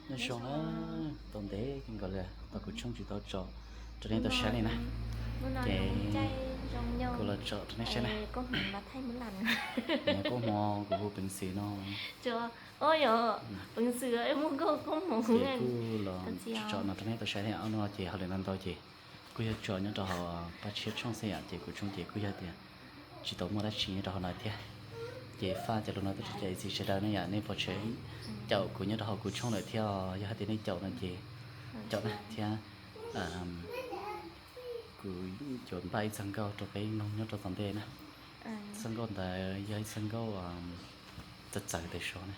Nyob zoo na, tau ntev kawg nkaus li uas kuv tshooj tsis tau tso rau nej tau saib li na. Ces kuv los tso rau nej saib na. Nyob koob hmoov, kuv hu peev xwm no. Ces kuj los tso no rau nej tau saib thiab. Ob hnub no ces hauj lwm ntau ntau ces kuj yog tso nyob rau hauv Paj Tshiab tshooj xwb yom, ces kuv tshooj ces kuj yog tias tsis tau muaj dab tsi nyob rau hauv no thiab. Ces faj cov lus no tuaj rau cov ib txiv sawv daws ne yom, nej puas tsheej caum kuv nyob rau hauv kuv tshooj lawm thiab os? Yog hais tias nej caum no ces caum na thiab. Kuv yuav npaj ib txoj nkauj rau peb mloog nyob rau tom ntej na. Txoj nkauj ntawd yog ib txoj nkauj txawv txawv tawm suab na.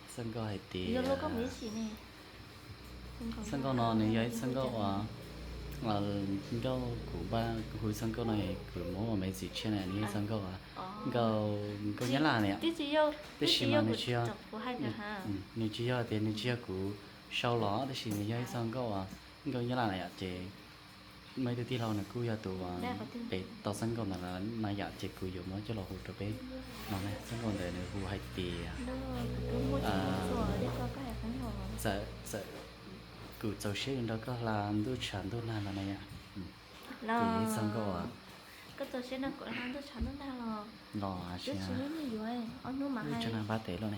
Txoj nkauj hais tias, txoj nkauj no nws yog ib txoj nkauj uas, nkauj kuv npaj hu txoj nkauj no, kuv muab ua me ntsis tshiab na, nws yog ib txoj nkauj, nkauj, nkauj Nyab Laj na yom. Tab sis mas nws tsis yog, nws tsis yog tias nws tsis yog kuv sau los, tab sis nws yog ib txoj nkauj, nkauj Nyab Laj na yom. Ces muaj ib tug tij laug nws kuj yog tus uas tau txoj nkauj ntawd no yom, ces kuv yuav muab coj los hu rau peb no na. Txoj nkauj ntawd nws hu hais tias, txawm, txawm kuv txaus siab yuav nrog koj hla ntuj tshav ntuj nag no na yom. Ces yog ib txoj nkauj uas, los, ib tug nag npab tes luaj ne.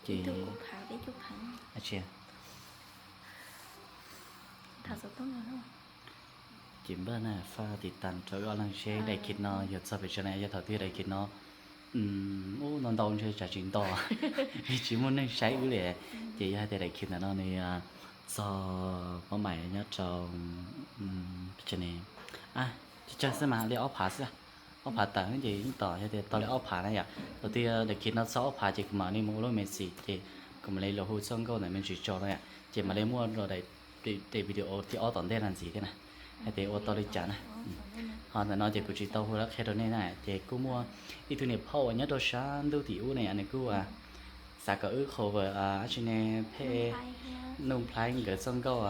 Ces, ces npaj na, faj tiv tas rau wb ob leeg seb daim khiv no yuav txog pes tsawg na. Yog thaum twg daim khiv no ub no ntau ntshe tsam tsis nto, tsis muaj neeg saib wb li. Ces yog hais tias daim khiv ntawm no nws txog pab mais nyob rau, tsis tsawg xwb mas li ob phav xwb, ob phav tawm ces yeej tom, yog tias tau li ob phav na yom. Thaum twg daim khiv no txog ob phav ces kuv mam li mus ua lub me ntsis, ces kuv mam li los hu txoj nkauj ntawm me ntsis tso no yom, ces mam li muaj daim video thib ob tom ntej no ntxiv thiab na, hais tias ua tau li cas na. Ho ntawm no ces kuv tsis tau hu lawv qhia rau nej na, ces kuj muaj ib tug niam phauj uas nyob rau sab ntuj tim ub ne yom, nws kuj xav kom wb cover dab tsi ne, pheej Nuj Nplhaib nkawd txoj nkauj,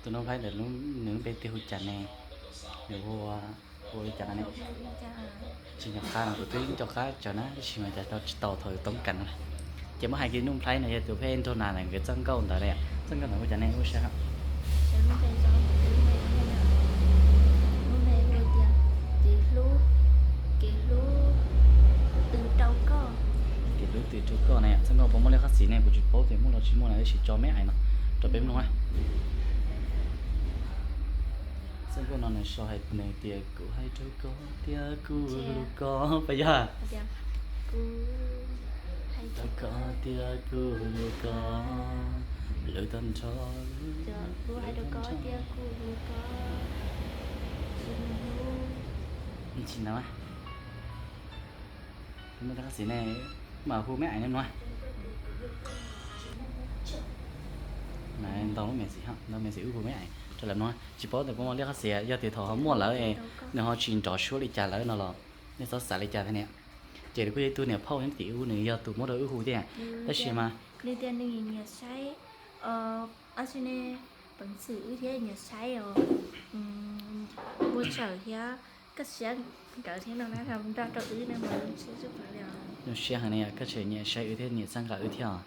tus Nuj Nplhaib ntawd nws lub npe twg hu cas ne, nws hu, hu li cas no ne. Tsis nco qab no, kuv twb nco qab tsawv na, tab sis mas cas tsis tau thaum toob kas no. Ces muab hais kiag Nuj Nplhaib no yog tus pheej nrog nas ntawm nkawd txoj nkauj ntawd li, txoj nkauj ntawd ua cas ne, ua saib. Kev hlub twb rau koj na yom, txoj nkauj puas muaj liab qhab xis ne, kuv tsis paub tias muaj los tsis muaj na, tab sis tso me ais no rau peb mloog na. Txoj nkauj no nws sau hais nws tias kuv hais rau koj tias kuv hlub koj, puas yog? Hais rau koj tias kuv hlub koj, hlub tag nrho, kuv hais rau koj tias kuv hlub koj. Tsis ntau, muaj liab qhab xis ne, mam hu me ais no. Ntau lub me ntsis, ntau me ntsis wb hu me ais rau lawv no. Tsis paub tias puas muaj liab qhab xis, yog tias thaum ho muaj lawm es nws ho tsis nrov suab li cas lawm no los nej txhob xav li cas thiab niam. Ces nws kuj yog ib tug niam phauj nyob tim ub, nws yog tus muab rau wb hu thiab, tab sis mas nws tias nws nyiam saib, ab tsi ne, peev xwm wb thiab nyiam saib os, npua tsawm thiab kaj siab nkawd thiab no na, nrog rau wb ne mas zoo siab heev na yom, kaj siab nyiam saib wb thiab nyiam txhawb nqa wb thiab os.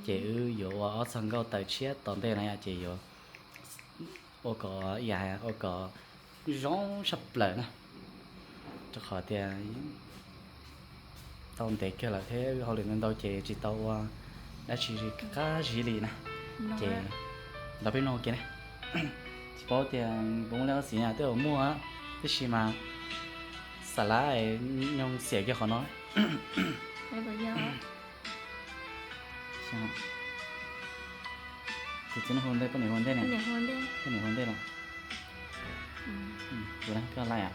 Ces wb yuav ua ob txoj nkauj tawm tshiab tom ntej no yom, ces yuav ua kom, ua kom zoo tshaj plaws na, rau qhov tias tau ntev kawg lawm thiab wb hauj lwm ntau ntau ces tsis tau ua dab tsi qab zib li na. Ces nrog peb mloog ua ke na. Tsis paub tias puas muaj liab qhab xis na, twb muaj, tab sis mas xav lab nyoog xiam kiag qhov no. Tus txiv neej hu ntej, poj niam hu ntej ne? Poj niam hu ntej los? Tus neeg koj lais.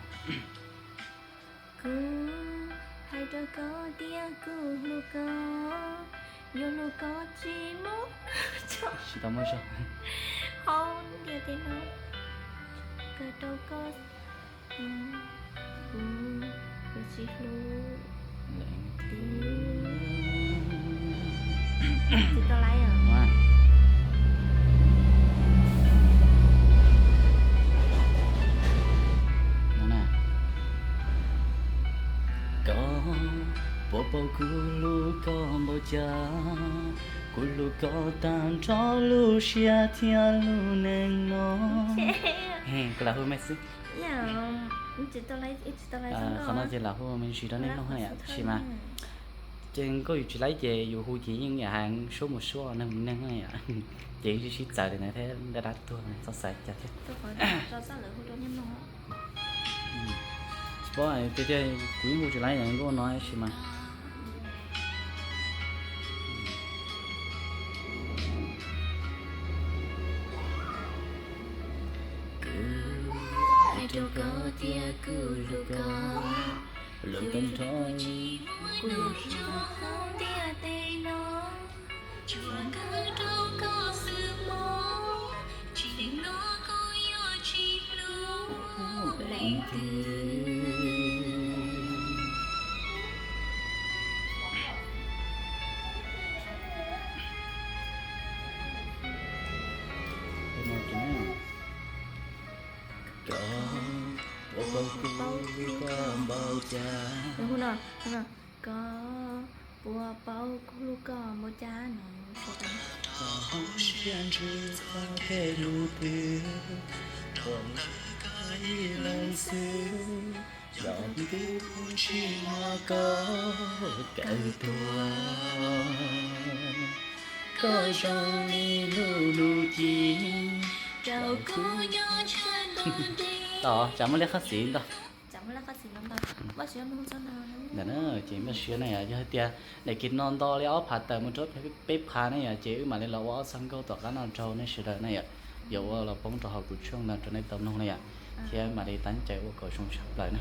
Kuv hais rau koj tias kuv hlub koj, yuav hlub koj tsis muaj, tsis tau muaj zog. Hauv ntiaj teb no, kawg rau koj, kuv, kuv tsis hlub. Tsis tau lais os. Koj Puas paub kuv hlub koj npaum cas, kuv hlub koj tag nrho lub siab thiab lub neej no. Kuv lam hu me xwb. Qhov no ces lam hu me ntsis rau nej mloog na yom, tab sis mas ces nkauj yus tsis laib ces yus hu ces yeej yam heev, suab mus suab neeg mus neeg na yom. Ces yeej sib sib txawv li ntawd thiab, dab dab tuag txhob xav cas thiab. Tsis paub tiag tiag, kuv yeej hu tsis laib nkauj no tab sis mas rau koj tias kuv hlub koj, hlub tag nrho kuv hlub koj ntiaj teb no. Tsuas kawg rau koj xwb mog, tsis no kuv yuav tsis hlub leej twg. Koj puas paub kuv hlub koj npaum cas? Koj puas paub kuv hlub koj npaum cas no? Siab ntsws txoj kev hlub twg, rau koj ib leeg xwb. Yog twg kuj tsis muaj koj kawm tuag. Koj zoo li lub nub ci rau kuv nyob tshaj ntuj nti. Tsam muaj liab qhab xis ntau. Ntawm na ces npaj siab na yom, yog hais tias daim kis no nto li ob phav tawm mus rau peb phav na yom, ces wb mam li los ua ob txoj nkauj tom qab no rau nej sawv daws na yom. Yuav ua los poob rau hauv kuv tshooj no rau nej tau mloog na yom, thiab mam li teeb cai ua kom zoo tshaj plaws na.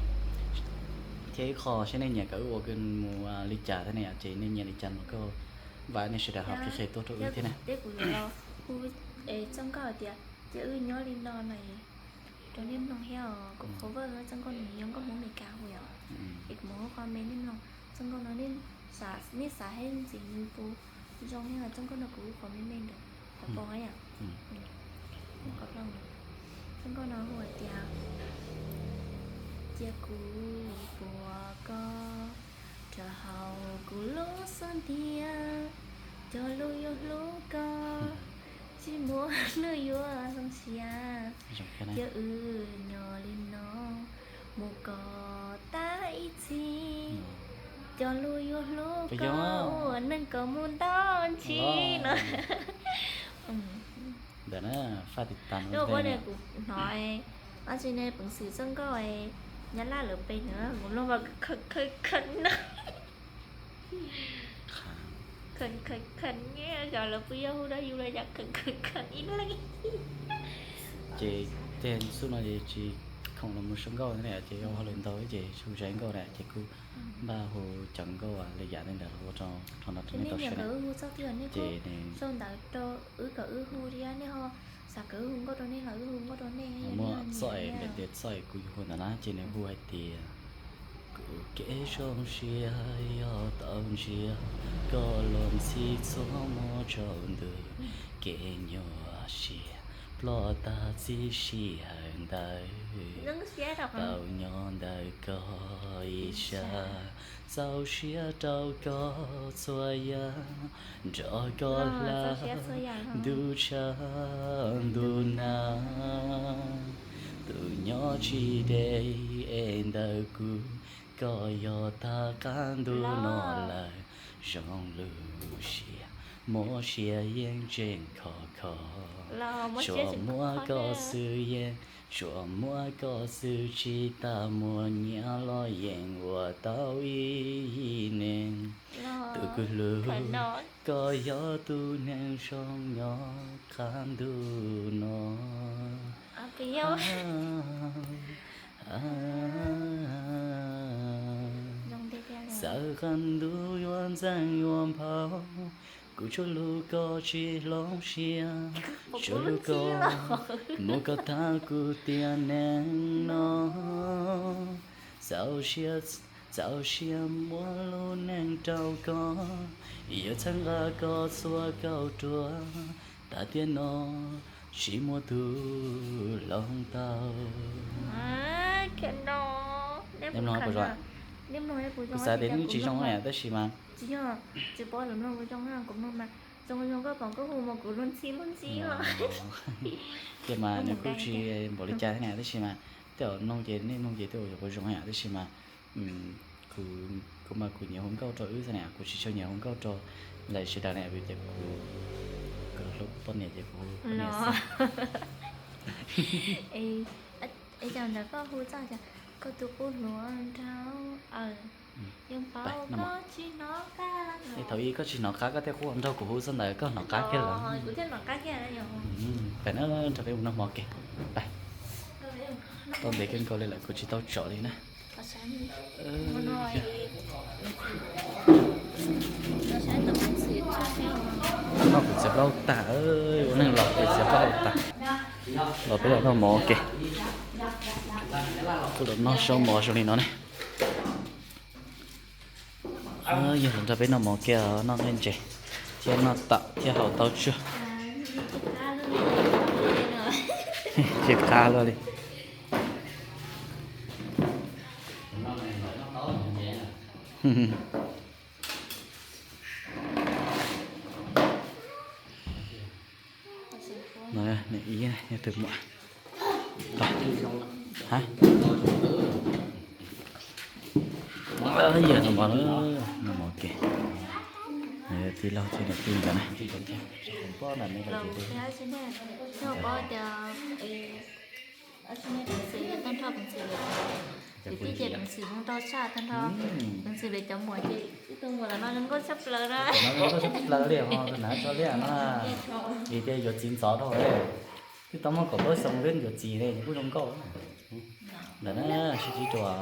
Thiab ib qho seb nej nyiam kom wb ua mus li cas thiab na yom, ces nej nyiam li cas no kuj vam nej sawv daws ho qhia qhia tuaj rau wb thiab na. Txoj nkauj hais tias cia wb nyob li no no rau nej mloog thiab os. Kuv qhov vaj txoj nkauj no yog nkauj Hmoob Amelikas hu yom, es kuv mus hu qhov me nej mloog. Txoj nkauj no nej xav, nej xav hais ntxiv nws puas zoo thiab, txoj nkauj no kuv hu qhov me me ntawd, qhov poob yom. Txoj nkauj no hu hais tias cia kuv puas koj rau hauv kuv lub xub ntiag, cog lus yuav hlub koj, tsis muaj lus yuav zoo siab, cia wb nyob li no mus kom tas ib txhis, cog lus yuav hlub koj ua neej kom mus ntau ntsis no. Ntawm na, faj tis tas no kuv hnov, tab sis ne peev xwm txoj nkauj Nyab Laj lawv pe ntawd kuv mloog mas khaws khaws khaws no. Khaws khaws khaws nyiaj, cov lawv pw yog hu rau yus los yog khaws khaws khaws ib leeg. Ces tej xub no ces tsis khoom los mus sau nkauj thiab na, ces yog hauj lwm ntau ces tsis hu zais nkauj na, ces kuj npaj hu cov nkauj li yam li ntawd los ua rau no rau nej tau saib na. Ces sau ntawv rau wb kom wb hu thiab, nej ho xav kom wb hu nkauj rau nej los wb hu nkauj rau nej. Muaj txoj es npe tias txoj es kuv yuav hu ntawd na, ces nws hu hais tias kuv kev zoo siab yog tau ntsia koj los ntxhi txhua hmo tsaus ntuj, kev nyuaj siab ploj tag txij sij hawm ntawd, tau nyob ntawm koj ib sab, txaus siab rau koj txhua yam, nrog koj hla ntuj tshav ntuj nag. Tus nyob tsis deb es ntawm kuv, koj yog tag qab ntuj no lawm. Zoo lub siab, muab siab yeej tseem khov kho, tsuas muaj koj xwb yeej, tsuas muaj koj xwb tsis tas muaj nyiaj los yeej ua tau ib neeg. Tus kuv hlub, koj yog tus neeg zoo nyob qab ntuj no. Xav qab ntuj yuav ntxeev yuav nphau, kuv tsuas hlub koj tsis hloov siab, tsuas hlub koj, mus koj tag kuv tiam neeg no. Txaus siab, txaus siab muab lub neej rau koj, yuav txhawb nqa koj txhua kauj ruam, tag tiam no tsis muaj tus hloov tau. Kuv xav tias nws tsis zoo yom, tab sis mas tsis yog, tsis paub lus mloog kuv zoo, kuv mloog mas zoo zoo, koj pom koj hu mas kuv luag ntxhi luag ntxhi os. Ces mas nws kuj tsis npaum li cas thiab na, tab sis mas tej zaum mloog ces nej mloog ces tej zaum yuav paub zoo yom, tab sis mas kuv, kuv mas kuv nyiam hu nkauj rau wb xwb na, kuv tsis tshua nyiam hu nkauj rau lawv sawv daws na, vim tias kuv, kuv hlub kuv poj niam ces kuv hu poj niam xwb. Es cas ntawd koj hu txog koj tus qub hluas nraug, yeej paub koj tsis hnov qab. Thaum ub koj tsis hnov qab koj thiaj qub nraug, kuv hu txog ntawd koj hnov qab kiag lawm. Peb nrog peb mus noj mov ke. Tau ntev kawg nkaus li lawm kuv tsis tau tsom li na. Noj kuv txiav plaub hau tag, ua neej los kuv txiav plaub hau tag. Los peb los noj mov ke. Kuv los noj zaub mov zoo li no ne. Yog los nrog peb noj mov ke, noj nqaij ntses thiab noj taum thiab haus tau tsuag. Tsis qab luaj li. No, nws ib yog tus muam. Yog no mov, no mov ke. Tij laug thiab niam tij nkawd na. Tij ces peev xwm zoo nraug tshaj tag nrho. Peev xwm lawv cov muam ces ib tug muam lawm no zoo nkauj tshaj plaws na. Zoo nkauj tshaj plaws li ho, tus nav tso liaj no. Vim tias yuav txiv ntxov dhau, twb tau muaj kaum plaub xyoo twb yuav txiv li, nws kuj zoo nkauj. Ntawm na, sib tib rua.